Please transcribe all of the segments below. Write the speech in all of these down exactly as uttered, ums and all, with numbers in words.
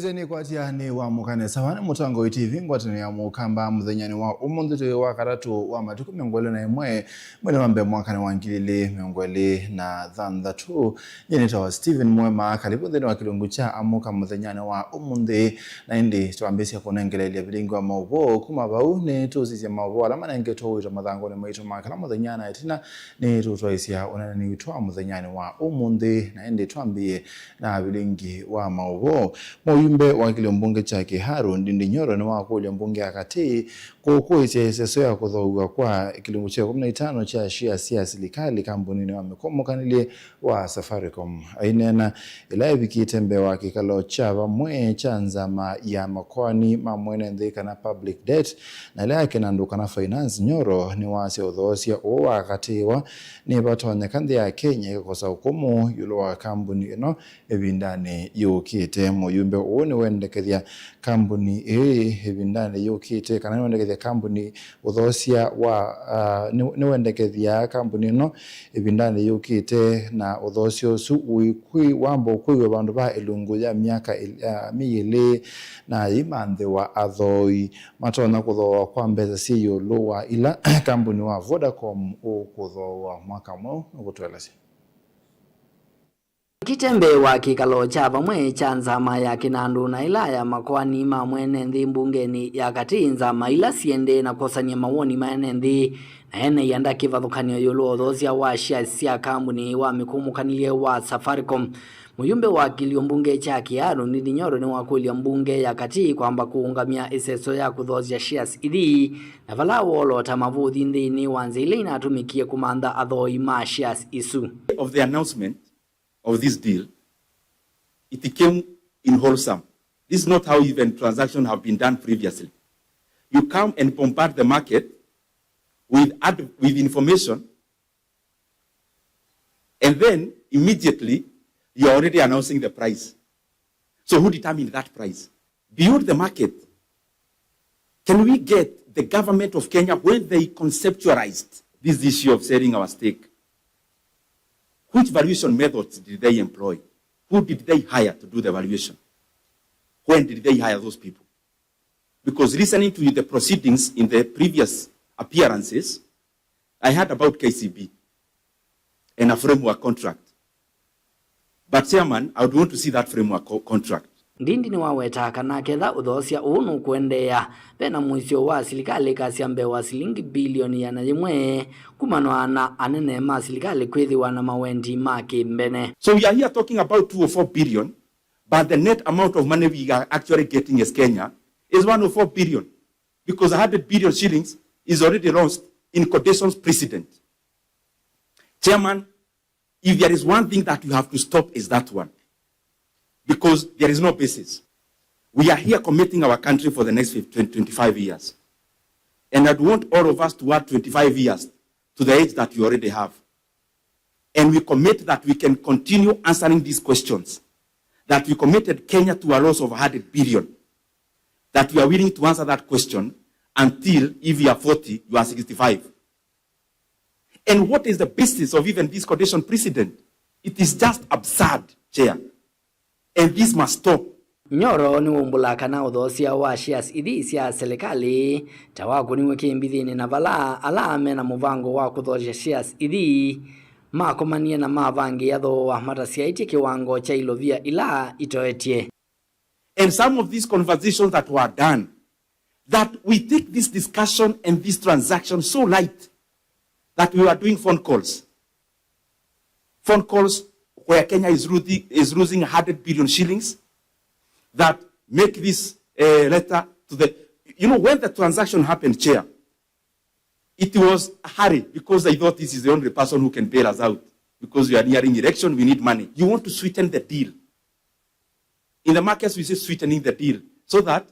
Nĩkwatya nĩ wa mũkane sawa nĩ Mũtangoi T V ngwatanĩo ya Mũkamba mũthenyanĩ wa ũmũnthĩ twĩ wa katatũ wa matukũ mĩongo ĩlĩ na ĩmwe mweri wa mbee mwakanĩ wa ngili ilĩ mĩongo ĩlĩ na thanthatũ. Nyie nĩtawa Stephen Mwema, karibu nthĩnĩ wa kĩlungu kya Amũka mũthenyanĩ wa ũmũnthĩ. Na ĩndĩ twambĩĩsya kũnengeleelya vilingi wa maũvoo kuma vau, nĩtũsisye maũvoo ala manengetwe ũito mathangũnĩ maitũ ma kĩla mũthenya na ĩtina nĩtũtwaĩsya ũneenani witũ wa mũthenyanĩ wa ũmũnthĩ. Na ĩndĩ twambĩĩe na vilingi wa maũvoo. Mũyumbe wa kĩlio mbunge kya Kiharu, Ndindi Nyoro, nĩwakũlya mbunge ya katĩ kũkũĩsya ĩseso ya kũthoow'a kwa kĩlungu kya ĩkũmi na itano kya shia sya silikalĩ kambuninĩ wa mĩkũmũkanĩlye wa Safaricom. Aineena ĩla evikĩte mbee wa kĩkalo kya vamwe kya nzama ya makoani ma mwene nthĩ kana public debt, na ĩla yakenandũ kana finance, Nyoro nĩwasya ũthoosya ũũ wakatĩĩwa nĩvatonyeka nthĩ ya Kenya ĩkakosa ũkũmũ ĩũlũ wa kambuni ĩno ĩvindanĩ yũkĩte. Mũyumbe ũũ nĩwendekethya kambuni ĩĩ ĩvindanĩ yũkĩte, kana nĩwendekethya kambuni ũthoosya wa, ah, nĩ-, nĩwendekethya kambuni ĩno ĩvindanĩ yũkĩte, na ũthoosya ũsu ũikwĩ-, wamba ũkwĩw'a vandũ va ĩlungu ya myaka ĩl-, ah, mĩilĩ, na yĩimanthĩwa athooi matonya kũthooa kwa mbesa syĩ ĩũlũ wa ila kambuni wa Vodacom ũkũthooa mwaka mweũ, nũkũtũelesya. Kĩte mbee wa kĩkalo kya vamwe kya nzama ya kĩnandũ na ĩla ya makoani ma mwene nthĩ mbungenĩ ya katĩ, nzama ila siendee na kwosany'a mawoni ma ene nthĩ na ene ianda kĩvathũkany'o ĩũlũ wa ũthoosya wa shares sya kambuni wa mĩkũmũkanĩlye wa Safaricom. Mũyumbe wa kĩlio mbunge kya Kiharu, Ndindi Nyoro, nĩwakũlya mbunge ya katĩ kwamba kũũngamya ĩseso ya kũthoosya shares ithi, na vala woolota mavũthi nthĩnĩ wa nzĩa ila inatũmĩkie kũmantha athooi ma shares isu. Of the announcement of this deal, it came in wholesome. This is not how even transactions have been done previously. You come and bombard the market with ad-, with information, and then immediately you are already announcing the price. So who determined that price? Beyond the market, can we get the government of Kenya, when they conceptualized this issue of selling our stake, which valuation methods did they employ? Who did they hire to do the valuation? When did they hire those people? Because listening to the proceedings in the previous appearances, I heard about K C B and a framework contract. But Chairman, I would want to see that framework co-, contract. Ndindi nĩwawetaa kana ketha ũthoosya ũũ nũkũendeea, ve na mũisyo wa silikalĩ ĩkasya mbee wa silingi bilioni ĩana yĩmwe kumanwa na anene ma silikalĩ kwĩthĩwa na mawendi ma kĩmbene. So we are here talking about two or four billion, but the net amount of money we are actually getting as Kenya is one or four billion, because a hundred billion shillings is already lost in quotations precedent. Chairman, if there is one thing that you have to stop, is that one, because there is no basis. We are here committing our country for the next fifty, twenty, twenty-five years, and I'd want all of us to add twenty-five years to the age that you already have. And we commit that we can continue answering these questions, that we committed Kenya to a loss of a hundred billion, that we are willing to answer that question until, if you are forty, you are sixty-five. And what is the basis of even this quotation precedent? It is just absurd, Chair. And this must stop. Nyoro nĩwaumbũla kana ũthoosya wa shares ithi sya silikalĩ ta wakũniw'e kĩmbithinĩ, na vala ala me na mũvango wa kũthoosya shares ithi makomanie na mavangĩĩa thooa matasyaĩtye kĩwango kya ilovia ila itoetye. And some of these conversations that were done, that we take this discussion and this transaction so light that we were doing phone calls. Phone calls where Kenya is losing, is losing a hundred billion shillings, that make this, uh, letter to the, you know, when the transaction happened, Chair, it was a hurry because I thought this is the only person who can bail us out because we are nearing election, we need money. You want to sweeten the deal. In the markets, we say sweetening the deal so that,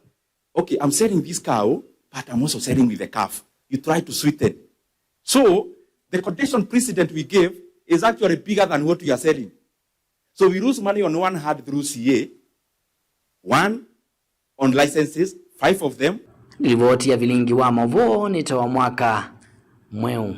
okay, I'm selling this cow, but I'm also selling with the calf. You try to sweeten. So the quotation precedent we gave is actually bigger than what we are selling. So we lose money on one hand through C A, one on licenses, five of them. Livoti ya vilingi wa mavoo nĩ ta wa mwaka mweũ.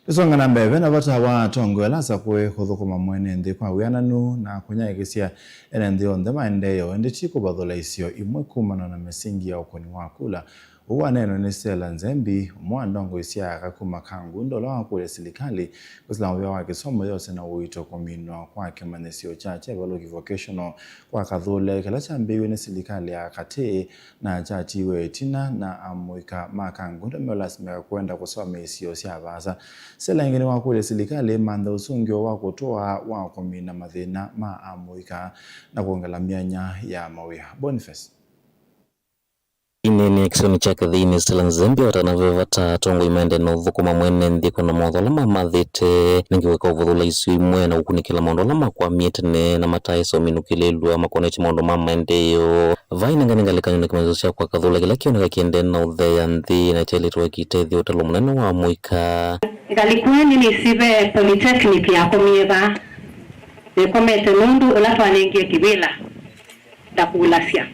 Tũsonga na mbee, ve na vata wa atongoi ala asakũe kũthũkũma mwene nthĩ kwa wĩananu na kũnyaĩĩkĩsya ene nthĩ onthe maendeeo, ĩndĩ ti kũvathũla isio imwe kumana na mĩsingi ya ũkũni wa kula. Ũu waneenwa nĩ Stella Nzembi, ũmwe wa ndongoi sya aka kuma Kangundo, ũla wakũlya silikalĩ kwĩsĩla mũvĩa wa kĩsomo yose na ũito kũminwa kwa kĩmanyĩsyo kya Kyavalũki Vocational kwa Kathũle, kĩla kyambĩĩiw'e nĩ silikalĩ ya katĩ na kyatiiwe ĩtina na amũika ma Kangundo meũlasimĩka kwenda kũsomea isio sya vaasa. Stella ĩngĩ nĩwakũlya silikalĩ ĩmanthe ũsũngĩo wa kũtũa wa kũmina mathĩna ma amũika na kwongela myanya ya mawĩa. Boniface. Ineenea kĩsionĩ kya kathĩinĩ, Stella Nzembi awetana ve vata atongoi maendee na ũthũkũma mwene nthĩ kwona mawatho ala mamathĩte nĩngĩ kwĩka ũvũthũla isio imwe na kũkunĩkĩla maũndũ ala makwamie tene na mataĩsa ũminũkĩlĩlw'a makonetye maũndũ ma maendeeo. Vai nengane ngalĩkanyo na kĩmanyĩsyo kya kwa Kathũle kĩla kĩoneka kĩendee na ũtheea nthĩ na kyaĩlĩtwe kĩtethya ũtalo mũnene wa mũika. Ngalĩko ĩno nĩsĩ ve polytechnic yakomie vaa, nĩkomete nũndũ ũla twanengie kĩvĩla ndakũlasya.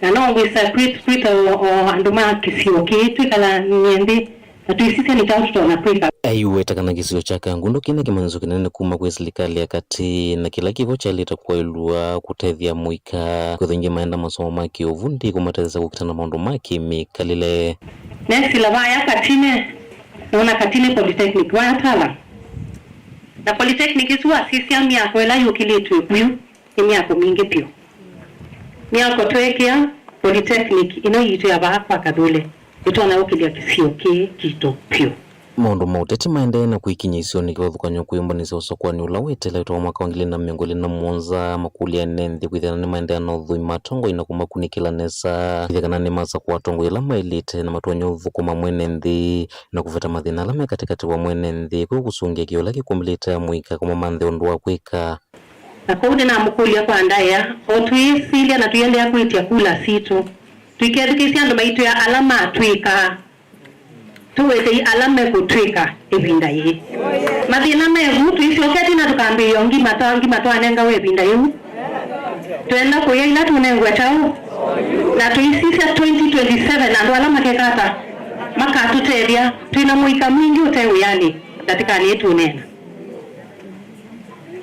Na no ngwĩsa kwĩ-, kwĩta o, o andũ ma kĩsio kĩĩ twĩkalanie nthĩ na twĩsisya nĩ kyaũ tũtonya kwĩka. Aiweta kana kĩsio kya Kangundo kĩna kĩmanyĩsyo kĩnene kuma kwĩ silikalĩ ya katĩ, na kĩla kĩvo kyaĩlĩte kũaĩlw'a kũtethya mũika kwĩthwa ĩngĩ maenda masomo ma kĩũvundi kũmatetheesya kũkita na maũndũ ma kĩmĩkalĩle. Nesĩla vaya katine, nona katine polytechnic vaya tala. Na polytechnic ĩsu wasisya myako ĩla yũkĩlĩtw'e kũu nĩ myako mingĩ vyũ. Myako tweekĩa polytechnic ĩno yitũ ya vaa kwa Kathũle ĩtonya ũkĩlya kĩsio kĩĩ kitũ vyũ. Maũndũ ma ũteti maendee na kwĩkinyĩa isionĩ kĩvathũkany'o kwĩ mbonĩ sya ũsakũani ũla weteletwe wa mwaka wa ngili ilĩ na mĩongo ĩlĩ na mũonza, makũlya ene nthĩ kwĩthĩana nĩmaendeea na ũthũima atongoi na kũmakunĩkĩla nesa, kwĩthĩa kana nĩmasakũa atongoi ala maĩlĩte na matonya ũthũkũma mwene nthĩ na kũveta mathĩna ala me katĩkatĩ wa mwene nthĩ, kwĩ kũsũngĩa kĩũla kĩkũmĩlĩte amũika kũmamanthe ũndũ wa kwĩka. Na kwoou nĩnamũkũlya kwa ndaĩa, o twĩĩsilya na tũiendeea kwĩtya kula sitũ, tũikethukĩĩsya andũ maitwĩa ala matwĩkaa, tũwĩtei ala mekũtwĩka ĩvinda yĩĩ. Mathĩna me vu, tũisyoketye na tũkambĩĩa ũngima twa ngima twanengawe ĩvinda yĩu. Twenda kũya ila tũnengwe kyaũ, na tũisisya twenty twenty-seven andũ ala makeka ata makatũtethya. Twĩ na mũika mwingĩ ũte wĩanĩ ndatĩkanĩ ĩĩ tũũneena.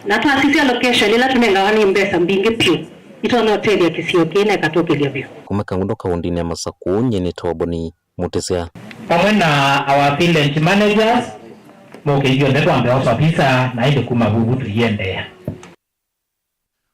Na twasisya location ĩla tũnengawa nĩ mbesa mbingĩ vyũ, itonya ũtethya kĩsio kĩĩ na ĩkatũkĩlya vyũ. Kuma Kangundo kaũndĩnĩ ya Masakũ, nyie nĩtawa Boni Mũtĩsya. Vamwe na our village managers, mũke ithyonthe twambe osa visa, na ĩndĩ kuma vuvu tũiendeea.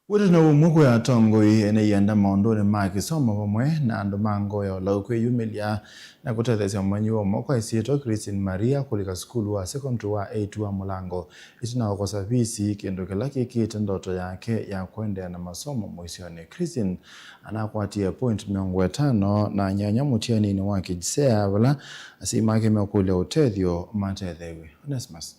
Wĩtano ũmwe kwĩ atongoi ene ianda maũndũnĩ ma kĩsomo vamwe na andũ ma ngoo ya ũlau kwĩyumĩlya na kũtetheesya mũmanyi wa ũmwe kwa ĩsyĩtwa Christine Maria kũlika sukulu wa secondary wa eight wa Mũlango ĩtina wa kũkosa visi, kĩndũ kĩla kĩkĩĩte ndoto yake ya kũendeea na masomo mũisyonĩ. Christine anakwatie point mĩongo ĩtano na nyanya mũtianĩnĩ wa KJSEA, vala asyai make mekũlya ũtethyo matetheew'e. Onesmus.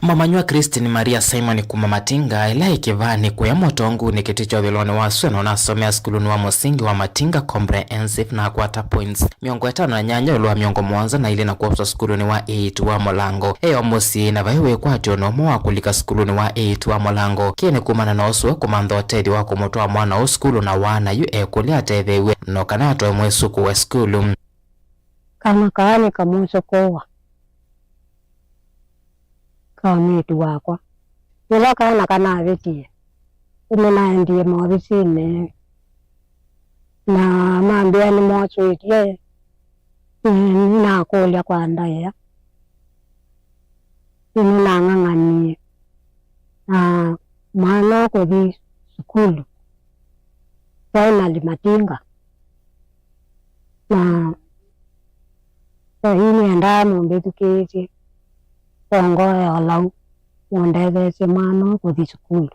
Mũmanyĩw'a Christine Maria Simon kuma Matinga, ĩla ĩ kĩvaanĩ kũya Mũtongunĩ kĩtĩ kya ũthũĩlonĩ wa sua, na ũnasomea sukulunĩ wa mũsingi wa Matinga Comprehensive na akwata points mĩongo ĩtano na nyanya ĩũlũ wa mĩongo mũonza na ilĩ na kwoswa sukulunĩ wa eight wa Mũlango. E o mũsyĩ na vai wĩkwatyo na ũmwe wa kũlika sukulunĩ wa eight wa Mũlango. Kĩĩ nĩ kumana na ũsũe kũmantha ũtethyo wa kũmũtwaa mwana ũũ sukulu na waa na yu ekũlya atetheew'e no kana atoe mwĩsukũũe sukulu. Kana kaa nĩ kamũsyo kũũa ka mwĩĩtu wakwa. Yĩla kana kanavĩtie, nĩnaendie maovisinĩ na mambĩa nĩmosũĩtye, nĩnakũlya kwa ndaĩa, nĩnang'ang'anie na mwana kũthi sukulu finally Matinga. Na yu nĩendaa mũmbĩthukĩĩsye, ũngoo ya ũlau, mũndetheesye mwana ũũ kũthi sukulu.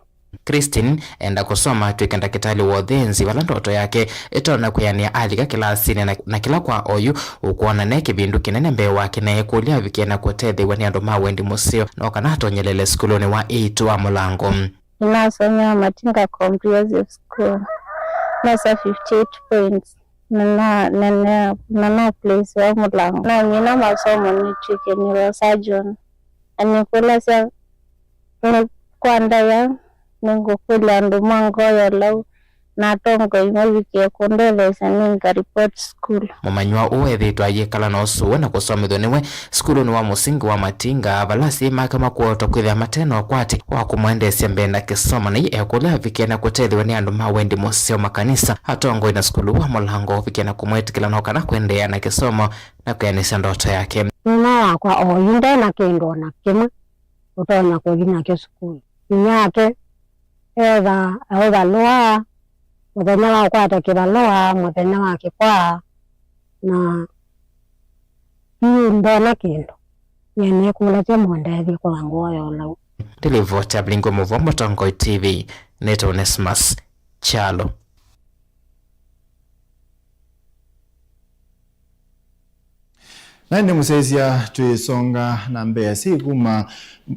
Christine enda kũsoma atw'ĩke ndakĩtalĩ wa ũthĩnzi, vala ndoto yake ĩtonya kwĩanĩa alika kĩlasinĩ na, na kĩla kwa oyu ũkwona ne kĩvindu kĩnene mbee wake na ekũlya avikie na kũtetheew'a nĩ andũ ma wendi mũseo no kana atonyelele sukulunĩ wa eight wa Mũlango. Nĩnasomea Matinga Comprehensive School. Nosa fifty eight points. Na na na na na place wa Mũlango. Nanyina masomo nĩtw'ĩke neurosurgeon. Na nĩkũlasya nĩ kwa ndaĩa, nĩngũkũlya andũ ma ngoo ya ũlau na atongoi mavikie kũndetheesya nĩnga report sukulu. Mũmanyĩw'a ũũ ethĩĩtwe ayĩkala na ũsũwe na kũsomethw'a nĩwe sukulunĩ wa mũsingi wa Matinga, vala asyai make makwotwa kwĩthĩa mate na ũkwati wa kũmwendeesya mbee na kĩsomo, na yu ekũlya avikie na kũtethw'a nĩ andũ ma wendi mũseo, makanisa, atongoi na sukulu wa Mũlango ũvikie na kũmwĩtĩkĩla no kana kũendeea na kĩsomo na kwĩanĩsya ndoto yake. Mwana wakwa oyu nde na kĩndũ o na kĩmwe ũtonya kũthi nakyo sukulu. Inyake etha aĩ valũa, mũthenya wa ũkwata kĩvalũa, mũthenya wa kĩkwaa, na yu ndona kĩndũ. Nyie nĩkũlasya mũndethye kwa ngũa ya ũlau. Ndilivoti ya Vilingi wa Mũvoo Mũtongoi T V, nĩtawa Onesmus Kyalo. Na ĩndĩ mũsyaĩĩsya, twĩsonga na mbee, asyai kuma,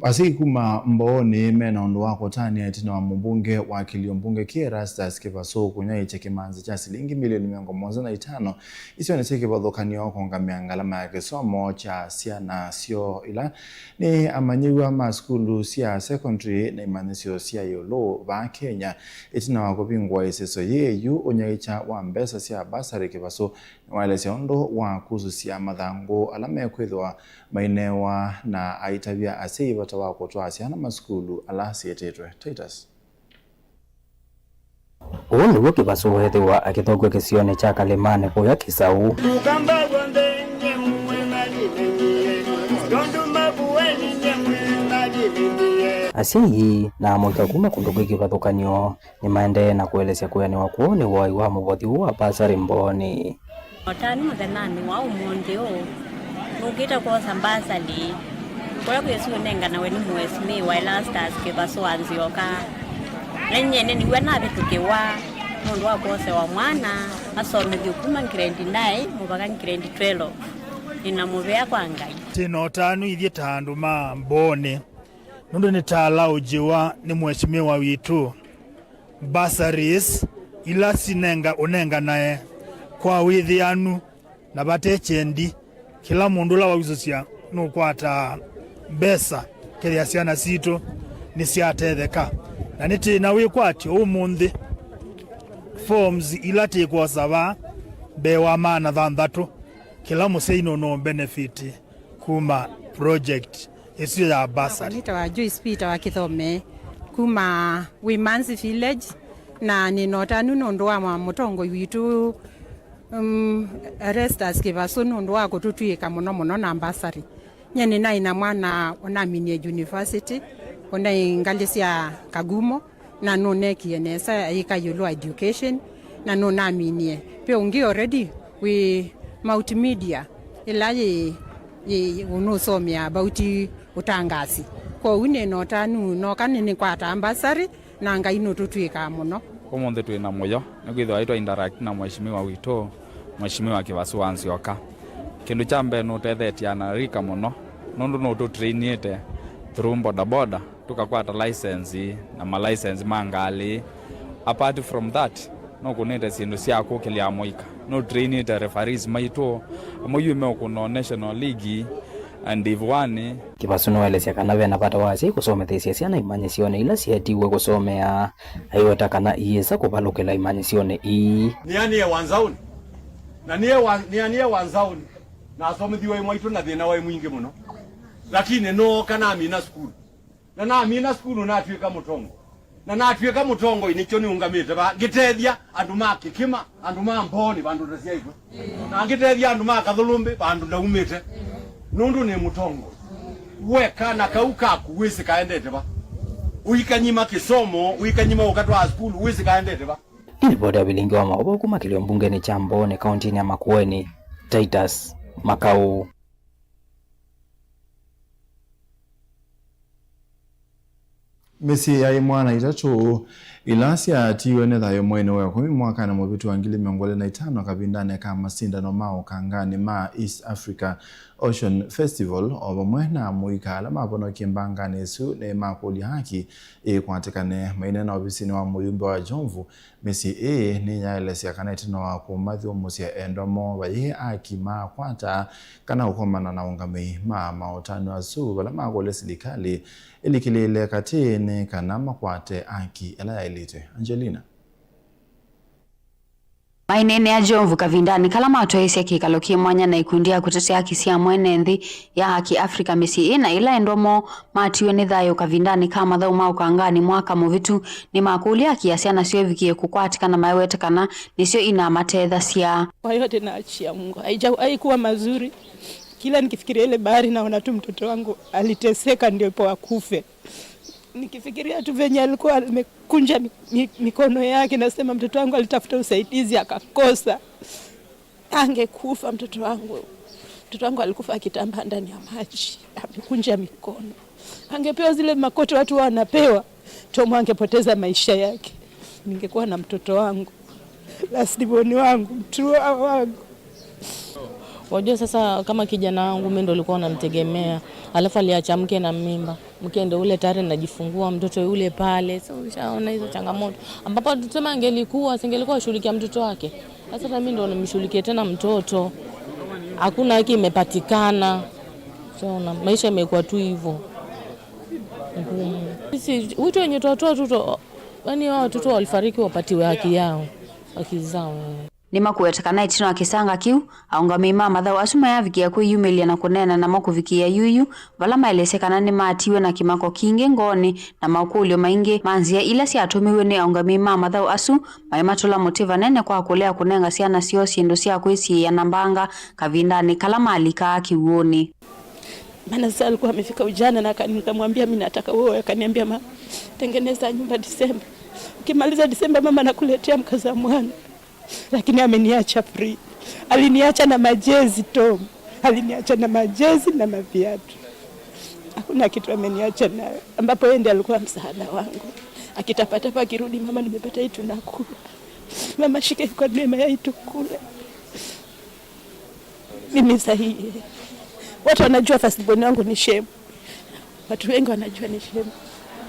asyai kuma Mbooni mena ũndũ wa kũtanĩa ĩtina wa mũmbunge wa kĩlio mbunge kĩ Erastus Kĩvasũ kũnyaĩĩkya kĩmanzi kya silingi milioni mĩongo mũonza na itano isionĩ syĩ kĩvathũkany'o kũũngamĩa ngalama ya kĩsomo kya syana syoo, ila nĩ amanyĩw'a ma sukulu sya secondary na imanyĩsyo sya ĩũlũ vaa Kenya. Ĩtina wa kũvingũa ĩseso yĩĩ yu, ũnyaĩĩkya wa mbesa sya bursary Kĩvasũ nĩwaelesya ũndũ wa kususya mathangũ ala mekwĩthĩwa mainewa, na aitavya asyai vata wa kũtwaa syana masukulu ala syĩtĩtwe. Titus. Ũũ nĩw'o Kĩvasũ weethĩwa akĩthokwa kĩsionĩ kya Kalĩmanĩ kũya Kĩsaũ. Asyai na amũika kuma kũndũ kwĩ kĩvathũkany'o nĩmaendee na kũelesya kwĩanĩwa kwoo nĩ woi wa mũvothi ũũ wa bursary Mbooni. O ta nĩ mũthenyanĩ wa ũmũnthĩ ũũ, nũkĩte kwosa mbasali kũla kwĩsĩ ũnenganawe nĩ Mheshimiwa Erastus Kĩvasũ wa Nzioka. Na nyie nĩnĩw'a navĩtũkĩwa nũndũ wa kwosewa mwana asomethw'e kuma grade nine mũvaka grade twelve. Nĩna mũvea kwa Ngai. Twĩ na ũtanu ithyĩ ta andũ ma Mbooni, nũndũ nĩtalaũkĩwa nĩ Mheshimiwa witũ bursaries ila sinenga, ũnenganae kwa wĩthĩanu na vate kyendi. Kĩla mũndũ ũla wausũsya nũkwataa mbesa kethĩa syana sitũ nĩsyatetheka. Na nĩtĩ na wĩkwatyo ũmũnthĩ, forms ila tĩkwosa vaa mbee wa maana thanthatũ, kĩla mũsyai nũnũ benefit kuma project ĩsu ya bursary. Nĩtawa Joyce Peter wa Kĩthome kuma Wĩmanzi Village, na nĩ na ũtanu nũndũ wa mwa-, mũtongoi witũ, um, Erastus Kĩvasũ nũndũ wa kũtũtw'ĩĩka mũno mũno na bursary. Nyie nĩnaĩ na mwana ũnaminie university, ũnaĩ ngalĩ sya Kagumo, na nũneekie nesa ayĩka ĩũlũ wa education, na nũnaminie. Ve ũngĩ already wĩ multimedia, ĩla yĩ, yĩ, ũnũsomea about ũtangasi. Kwoou nĩ na ũtanu noka nĩnĩkwataa mbasarĩ, na Ngai nũtũtw'ĩĩkaa mũno. Ũmũnthĩ twĩ na mũyo nĩkwĩthĩwa twa interact na mheshimiwa witũ, Mheshimiwa Kĩvasũ wa Nzioka. Kĩndũ kya mbee nũtethetye anarika mũno, nũndũ nũtũtrainĩte through bodaboda, tũkakwata license na malicense ma ngalĩ. Apart from that, nũkũnĩte syĩndũ sya kũkĩlya mũika. Nũtrainĩte referees maitũ, amwe yu meũkũna National League and Div One. Kĩvasũ nĩwaelesya kana ve na vata wa asyai kũsomethesya syana imanyĩsyonĩ ila syeetiwe kũsomea, aiweta kana iyĩsa kũvalũkĩla imanyĩsyonĩ ii. Nĩanĩe wa nzaũnĩ, na nĩe wa, nĩanĩe wa nzaũnĩ, na asomithiwe mwaitũ na thĩna waĩ mwingĩ mũno, lakini nooka namina sukulu. Na namina sukulu, natw'ĩka mũtongoi. Na natw'ĩka mũtongoi, nĩkyo nĩũngamĩte vaa, ngĩtethya andũ ma Kĩkĩma, andũ ma Mbooni, vandũ ndasyaĩtwe. Na ngĩtethya andũ ma Kathũlũmbĩ, vandũ ndaumĩte. Nũndũ nĩ mũtongoi. We kana kau kaku wĩsĩ kaendete va? Ũikanyima kĩsomo, ũikanyima ũkatwaa sukulu, wĩsĩ kaendete va? Nĩ ripoti ya Vilingi wa Maũvoo kuma kĩlio mbungenĩ kya Mbooni, kauntinĩ ya Makueni, Titus Makau. Mĩsyĩ ya imwana itatũ ila syatiiwe nĩ thayũ mweinĩ wa ĩkũmi mwakanĩ mũvĩtu wa ngili mĩongo ĩlĩ na itano kavindanĩ ka masindano ma ũkanganĩ ma East Africa Ocean Festival, o vamwe na amũika ala mavonokie mbanganĩ ĩsu nĩmakũlya haki ĩkwatĩkane. Maineena ovisinĩ wa mũyumbe wa Jomvu, mĩsyĩ ĩĩ nĩyaelesya kana ĩtina wa kũmathyũmũsya endwa moo vayĩ aki maakwata kana kũkomana na aũngamĩi ma maũtanu asu, vala makũlya silikalĩ ĩlikĩlĩĩle katĩnĩ kana makwate aki ĩla yaĩlĩte. Angelina. Aineenea Jomvu kavindanĩ kala matwaĩĩsye kĩkalo kĩ mwanya na ikundi ya kũtetea haki sya mwene nthĩ ya Haki Africa mĩsyĩ ĩna ĩla endwa moo matiwe nĩ thayũ kavindanĩ ka mathaũ ma ũkanganĩ mwaka mũvĩtu, nĩmakũlya haki ya syana syoo ivikie kũkwatĩka na mawete kana nĩsyo inamatethasya. Kwa yote naachia Mungu. Haija-, haikuwa mazuri. Kila nikifikiria ile bahari naona tu mtoto wangu aliteseka ndipo akufe. Nikifikiria tu venye alikuwa amekunja mi-, mi-, mikono yake, nasema mtoto wangu alitafuta usaidizi akakosa. Angekufa mtoto wangu. Mtoto wangu alikufa akitambaa ndani ya maji, amekunja mikono. Angepewa zile makoti watu wanapewa, Tom angepoteza maisha yake. Ningekuwa na mtoto wangu, last born wangu, mtrua wangu. Wajua sasa, kama kijana wangu, mimi ndo nilikuwa namtegemea, alafu aliacha mke na mimba, mke ndo ule tayari najifungua, mtoto yule pale. So ushaona hizo changamoto, ambapo tuseme angelikuwa, singelikuwa ashughulikia mtoto wake. Sasa na mimi ndo nimshughulikie tena mtoto, hakuna haki imepatikana. Ushaona, maisha imekuwa tu hivyo ngumu. Sisi wito wenye tunatoa tu to-, yaani hao watoto walifariki wapatiwe haki yao, haki zao. Nĩmakũweta kana ĩtina wa kĩsanga kĩu, aũngamĩi ma mathaũ asu mayavikĩa kwĩyumĩlya na kũneena namo kũvikĩĩa yuyu, vala maelesya kana nĩmatiwe na kĩmako kingĩ ngoonĩ na makũlyo maingĩ ma nzĩa ila syatũmĩw'e nĩ aũngamĩi ma mathaũ asu, maĩ matũla mũtĩ vanene kwa kũlea kũnenga syana syoo syĩndũ sya kwĩsiĩĩa na mbanga kavindanĩ kala malikaa kĩw'ũnĩ. Maana sasa alikuwa amefika ujana na aka-, nikamwambia, "Mimi nataka uoe." Akaniambia, "Ma, tengeneza nyumba Disemba. Ukimaliza Disemba, mama, nakuletea mkaza mwana." Lakini ameniacha free. Aliniacha na majezi, Tom. Aliniacha na majezi na maviatu. Hakuna kitu ameniacha nayo. Ambapo yeye ndiye alikuwa msaada wangu. Akitapatapa, akirudi, "Mama, nimepata hii, tunakula. Mama, shika hii kwa neema ya hii, tukule." Mimi sahihi. Watu wanajua first born wangu ni Shem. Watu wengi wanajua ni Shem.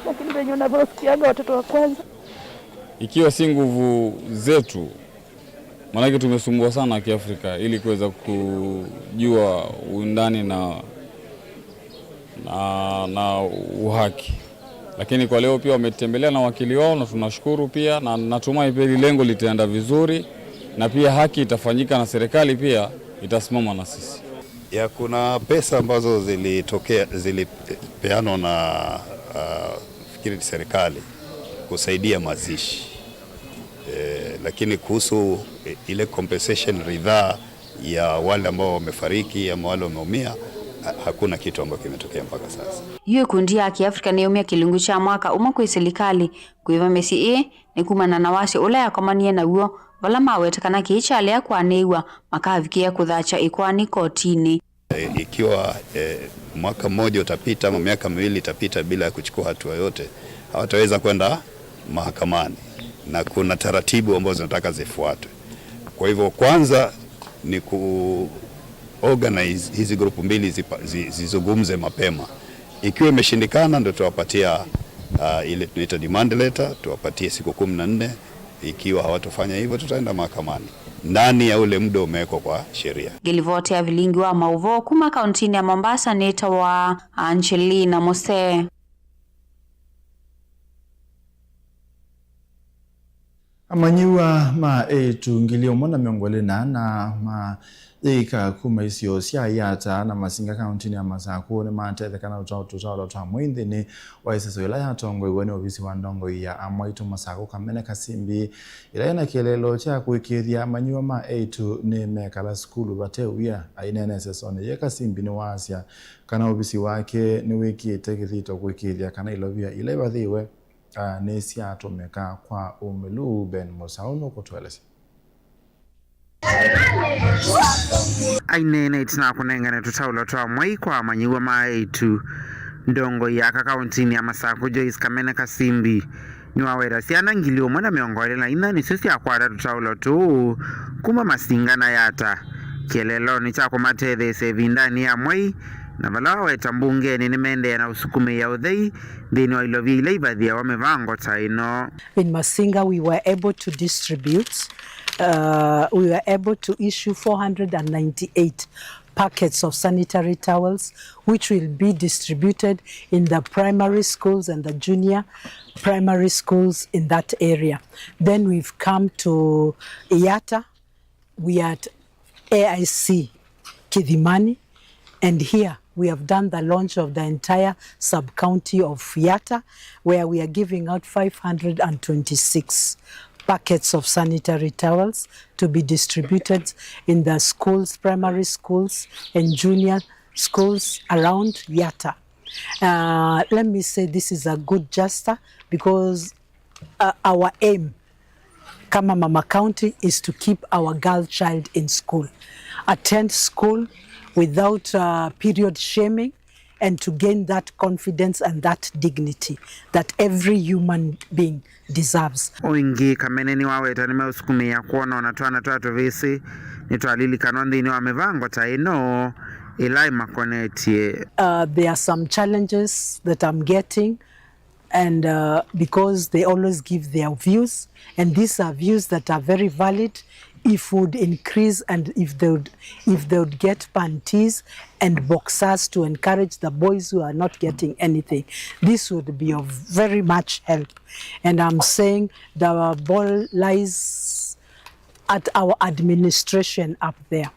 Lakini venye unavyosikianga watoto wa kwanza. Ikiwa si nguvu zetu, maanake tumesumbua sana Kiafrika ili kuweza kujua undani na, na, na uhaki. Lakini kwa leo pia wametembelea na wakili wao, na tunashukuru pia, na natumai pia hili lengo litaenda vizuri, na pia haki itafanyika, na serikali pia itasimama na sisi. Ya, kuna pesa ambazo zilitokea, zilipeanwa na, ah, fikiri serikali kusaidia mazishi. Eh, lakini kuhusu, eh, ile compensation, ridhaa ya wale ambao wamefariki ama wale wameumia, ha-, hakuna kitu ambacho kimetokea mpaka sasa. Yu ĩkundi ya Kiafrika nĩyaumya kĩlungu kya mwaka ũmwe kwĩ silikalĩ kũĩva mĩsyĩ ĩĩ nĩ kumana na wasyo ũla yakomanie naw'o, vala maweta kana kĩĩ kyalea kũanĩĩw'a makavikĩa kũthakya ĩkoani kotinĩ. E, ikiwa, e, mwaka mmoja utapita ama miaka miwili itapita bila ya kuchukua hatua yote, hawataweza kwenda mahakamani, na kuna taratibu ambazo zinataka zifuatwe. Kwa hivyo, kwanza ni ku organize hizi grupu mbili zipa-, zi-, zizungumze mapema. Ikiwa imeshindikana, ndio tutawapatia, ah, ile tunaita demand letter, tuwapatie siku kumi na nne. Ikiwa hawatofanya hivyo, tutaenda mahakamani ndani ya ule muda umewekwa kwa sheria. Ngĩlivoti ya vilingi wa maũvoo kuma kauntinĩ ya Mombasa nĩtawa Angelina Mose. Amanyĩw'a ma eĩtu ngili ĩmwe na mĩongo ĩlĩ na ana ma yĩika kuma isio sya Yatta na Masinga kauntinĩ ya Masakũ nĩmatetheka na tũtaũ-, tũtaũlo twa mwei nthĩnĩ wa ĩseso ĩla yatongoew'e nĩ ovisi wa ndongoi ya amwaitũ Masakũ Kamene Kasimbi, ĩla yĩna kĩeleelo kya kũĩkĩĩthya amanyĩw'a ma eĩtu nĩmekala sukulu vate wia. Aineena ĩsesonĩ yĩĩ, Kasimbi nĩwaasya kana ovisi wake nĩwĩkĩte kĩthito kũĩkĩĩthya kana ilovia ila ivathĩĩwe, ah, nĩsyatũmĩka kwa ũmĩlu. Ben Mũsaũ nũkũtũelesya. Aineena ĩtina wa kũnengane tũtaũlo twa mwei kwa amanyĩw'a ma eĩtu, ndongoi ya aka kauntinĩ ya Masakũ Joyce Kamene Kasimbi nĩwaweta syana ngili ũmwe na mĩongo ĩlĩ na inya nĩsyo syakwata tũtaũlo tũũ kuma Masinga na Yatta kĩeleelonĩ kya kũmatetheesya ĩvindanĩ ya mwei, na vala waweta mbungenĩ nĩmaendeea na ũsukumĩĩa ũthei nthĩnĩ wa ilovia ila ivathĩawa mĩvango ta ĩno. In Masinga, we were able to distribute, uh, we were able to issue four hundred and ninety-eight packets of sanitary towels, which will be distributed in the primary schools and the junior primary schools in that area. Then we've come to Yatta, We are at A I C Kithimani, and here we have done the launch of the entire sub-county of Yatta, where we are giving out five hundred and twenty-six packets of sanitary towels to be distributed in the schools, primary schools, and junior schools around Yatta. Uh, let me say this is a good gesture because, uh, our aim kama Mama County is to keep our girl child in school, attend school without, uh, period shaming, and to gain that confidence and that dignity that every human being deserves. O ĩngĩ, Kamene nĩwaweta nĩmeũsukumĩĩa kwona ona twana twa tũvĩsĩ nĩtwalilikanwa nthĩnĩ wa mĩvango ta ĩno ĩla ĩmakonetye. Uh, there are some challenges that I'm getting, and, uh, because they always give their views, and these are views that are very valid, if would increase and if they would, if they would get panties and boxers to encourage the boys who are not getting anything, this would be of very much help. And I'm saying the ball lies at our administration up there,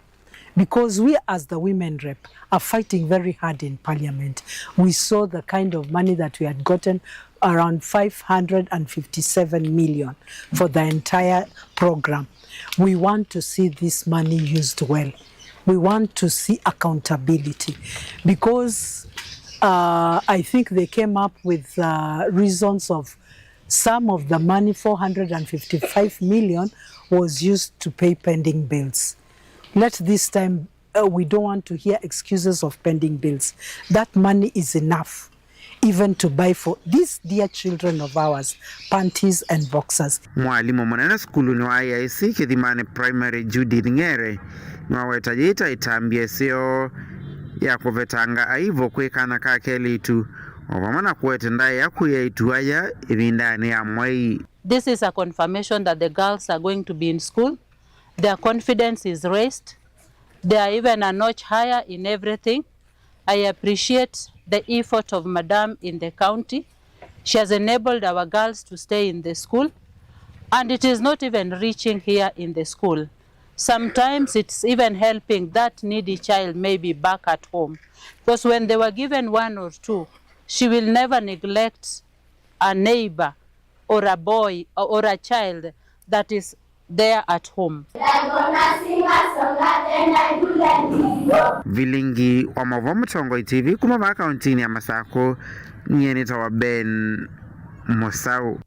because we as the women rep are fighting very hard in parliament. We saw the kind of money that we had gotten, around five hundred and fifty-seven million for the entire program. We want to see this money used well. We want to see accountability, because, uh, I think they came up with, uh, reasons of some of the money, four hundred and fifty-five million, was used to pay pending bills. Let this time, uh, we don't want to hear excuses of pending bills. That money is enough even to buy for these dear children of ours panties and boxers. Mwalimũ mũnene sukulunĩ wa A I C Kĩthimani Primary, Judith Ng'ere, nĩwaweta yĩĩ ta ĩtambya ĩseo ya kũvetanga aivo kwĩ kana ka kelĩtu, o vamwe na kũete ndaĩa kwĩ aĩtu aya ĩvindanĩ ya mwei. This is a confirmation that the girls are going to be in school. Their confidence is raised. They are even a notch higher in everything. I appreciate the effort of Madam in the county. She has enabled our girls to stay in the school, and it is not even reaching here in the school. Sometimes it's even helping that needy child maybe back at home, because when they were given one or two, she will never neglect a neighbor or a boy or a child that is there at home. Vilingi wa Mauvoo Mũtongoi T V kuma vaa kauntinĩ ya Masakũ, nyie nĩtawa Ben Mũsaũ.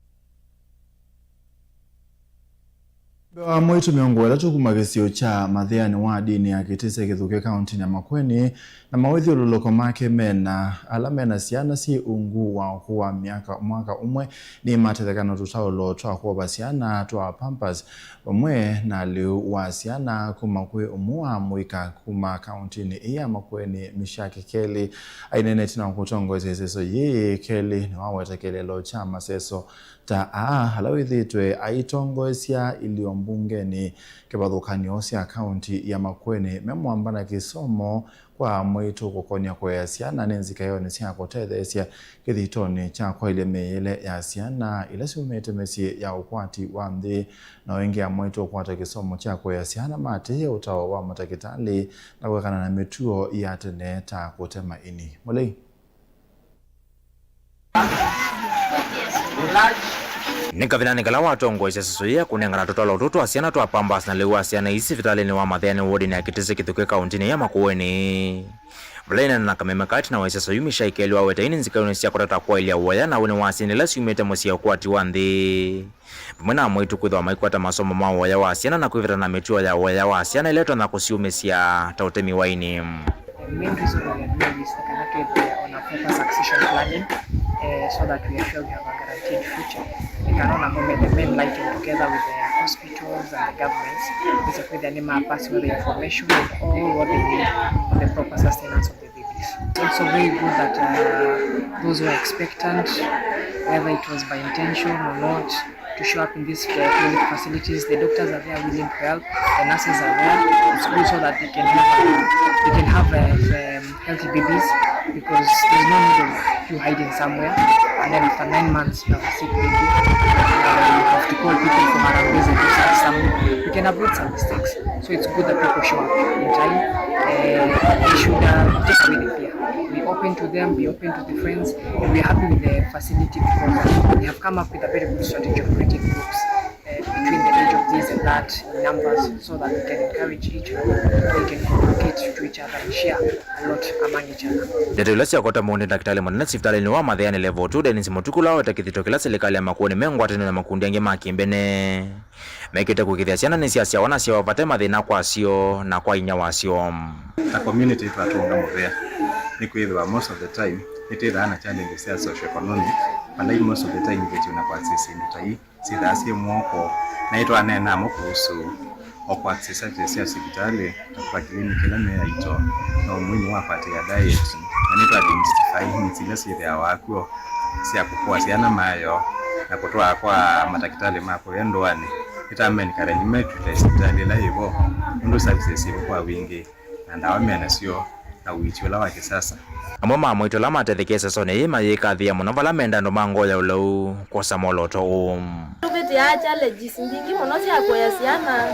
Mbee wa aĩtu mĩongo ĩtatũ kuma kĩsio kya Mathĩanĩ wa Wadinĩ ya Kĩtĩsya Kĩthũke kauntinĩ ya Makueni na mawĩthyũlũlũko make mena ala mena syana syĩ ungu wa ũkũũ wa myaka, mwaka ũmwe nĩmatetheka na tũtaũlo twa kwova syana twa Pampers, vamwe na lĩu wa syana kuma kwĩ ũmwe wa mũika kuma kauntinĩ ĩĩ ya Makueni, Mishaki Kelly. Aineenetye na kũtongoesya ĩseso yĩĩ, Kelly nĩwaweta kĩeleelo kya maseso ta aa ala wĩthĩĩtwe aitongoesya ilio mbungenĩ kĩvathũkany'o sya kaunti ya Makueni me mwamba na kĩsomo kwa mwaitũ kũkonya kũea syana nĩ nzikaĩonĩ sya kũtetheesya kĩthitonĩ kya kwaĩlya mĩĩle ya syana ila syumĩte mĩsyĩ ya ũkwati wa nthĩ. Na o ĩngĩ amwaitũ kũkwata kĩsomo kya kũea syana maatĩĩe ũtao wa matakĩtalĩ na kũekana na mĩtuo ya tene ta kũtema ini. Mũlei. Nĩ kavindanĩ kala watongoesya ĩseso yĩĩ ya kũnengana tũtalo tũtũ twa syana twa Pampers na lĩu wa syana ii sivitalĩnĩ wa Mathĩanĩ wodinĩ ya Kĩtĩsya Kĩthũke kauntinĩ ya Makueni. Vala aineena na kameme katĩ na wa ĩseso yu, Mishaki Kelly waweta ii nĩ nzikaĩonĩ sya kũtata kwaĩlya ũea na wĩnĩ wa syana ila syumĩte mũsyĩ ya ũkwati wa nthĩ. Vamwe na amwaitũ kwĩthĩwa maikwata masomo ma ũea wa syana na kwĩveta na mĩtuo ya ũea wa syana ĩla ĩtonya kũsyumĩsya ta ũtemi wa ini. The main reason we are doing this nĩ kana twĩthĩe on a proper succession planning, eh, so that we are sure we have a guaranteed future. Nĩ kana ona mo the main lighting together with the hospitals and the governments mese kwĩthĩa nĩ ma pass all the information and all what they need for the proper sustenance of the babies. It's also very good that, uh, those who are expectant, whether it was by intention or not, to show up in these, uh, clinic facilities. The doctors are there willing to help. The nurses are there. It's good so that they can have, uh, they can have, uh, um, healthy babies because there's no need of you hiding somewhere. And then after nine months, you have a sick baby. You have to call people for Harambee and do some, some, you can avoid some mistakes. So it's good that people show up in time. Uh, they should uh, take away the fear. Be open to them, be open to the friends, and we're happy with the facility because they have come up with a very good strategy of creating groups uh, between the age of this and that in numbers so that we can encourage each other, we can communicate to each other and share a lot among each other. Ndeto ila syakwata mũndũ ndakĩtalĩ mũnene sivitalĩnĩ wa Mathĩanĩ Level two, Dennis Mũtuku, ũla waweta kĩthito kĩla silikalĩ ya Makueni me ngwatanĩo na makundi angĩ ma kĩmbene mekĩte kũĩkĩĩthya syana nĩsyasyawa na syawa vate mathĩna kwasyo na kwa inyia wasyo. Ta community twatũnga mũvea nĩkwĩthĩwa most of the time nĩtwĩthaa na challenges sya socio-economic, vala most of the time iveti na kwa syĩndũ ta ii syĩthaa syĩ mwoko, na nĩtwaneenaa mo kũhusu o kũaccess services sya sivitalĩ, ta kũka clinic ĩla me aito, na ũmũĩmi wa kũatĩĩa diet, na nĩtwa demystify myths ila syĩthĩawa kw'o sya kũkũa syana mayo na kũtwaa kwa matakĩtalĩ ma kũya ndũanĩ. Nĩtamenencourage metwĩte sivitalĩ ĩla yĩ vo, nũndũ services yĩ vo kwa wingĩ, na ndawa me nasyo, na ũiiti ũla wa kĩsasa. Amwe ma aitũ ala matethekee sesonĩ yĩĩ mayĩkathĩĩa mũno vala menda andũ ma ngoo ya ũlau kwosa mwolooto ũũ. Tũvĩtĩaa challenges mbingĩ mũno sya kũea syana.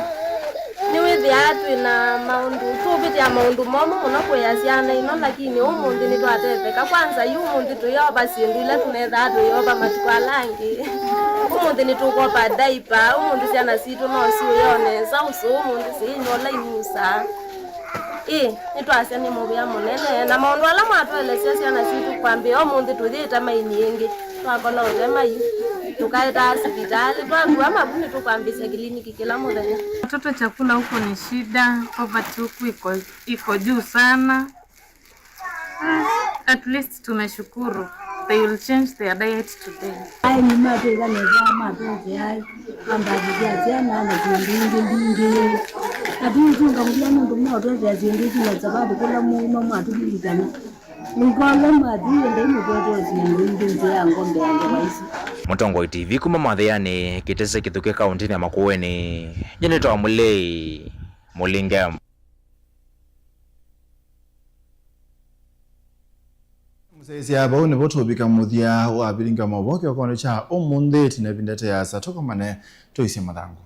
Nĩwĩthĩaa twĩ na maũndũ, tũvĩtĩaa maũndũ momũ mũno kũea syana ino, lakini ũmũnthĩ nĩtwatetheka. Kwanza yu ũmũnthĩ tũyova syĩndũ ila tũmethaa tũyova matukũ ala angĩ. Ũmũnthĩ nĩtũkopa diaper, ũmũnthĩ syana sitũ no siũyoo nesa ũsũũ, ũmũnthĩ sĩinyola inusaa. Ĩĩ, nĩtwasya nĩ mũvea mũnene, na maũndũ ala mwatũelesya syana sitũ kwambĩĩa ũmũnthĩ tũyĩĩte maini ĩngĩ, twakola ũte mai, tũkaetaa sivitalĩ, twakua mavu nĩtũkwambĩĩsya kiliniki kĩla mũthenya. Watoto chakula huko ni shida, poverty huku iko, iko juu sana. Ah, at least tumeshukuru. They will change their diet today. Aeni matwĩka nesa matũkĩai ambathĩthya syana na syĩndũ ingĩ mbingĩ. Atũitunga mũvea nũndũ maũtwethea syĩndũ isu na sababu kũla mũuma mwatũlilikana. Nĩkwalwa mathi endai mũtwetee syĩndũ ingĩ nzĩa ya ngombe ya ngewa isu. Mũtongoi T V kuma Mathĩanĩ, Kĩtese Kĩthũke, kaũntĩnĩ ya Makueni. Nyie nĩtawa Mũlei Mũlinge. Mũsyaĩĩsya, vau nĩvo tũvika mũthya wa vilingi wa maũvoo kĩokonĩ kya ũmũnthĩ. Ĩtina ĩvinda ĩte yaasa tũkomane tũisye mathangũ.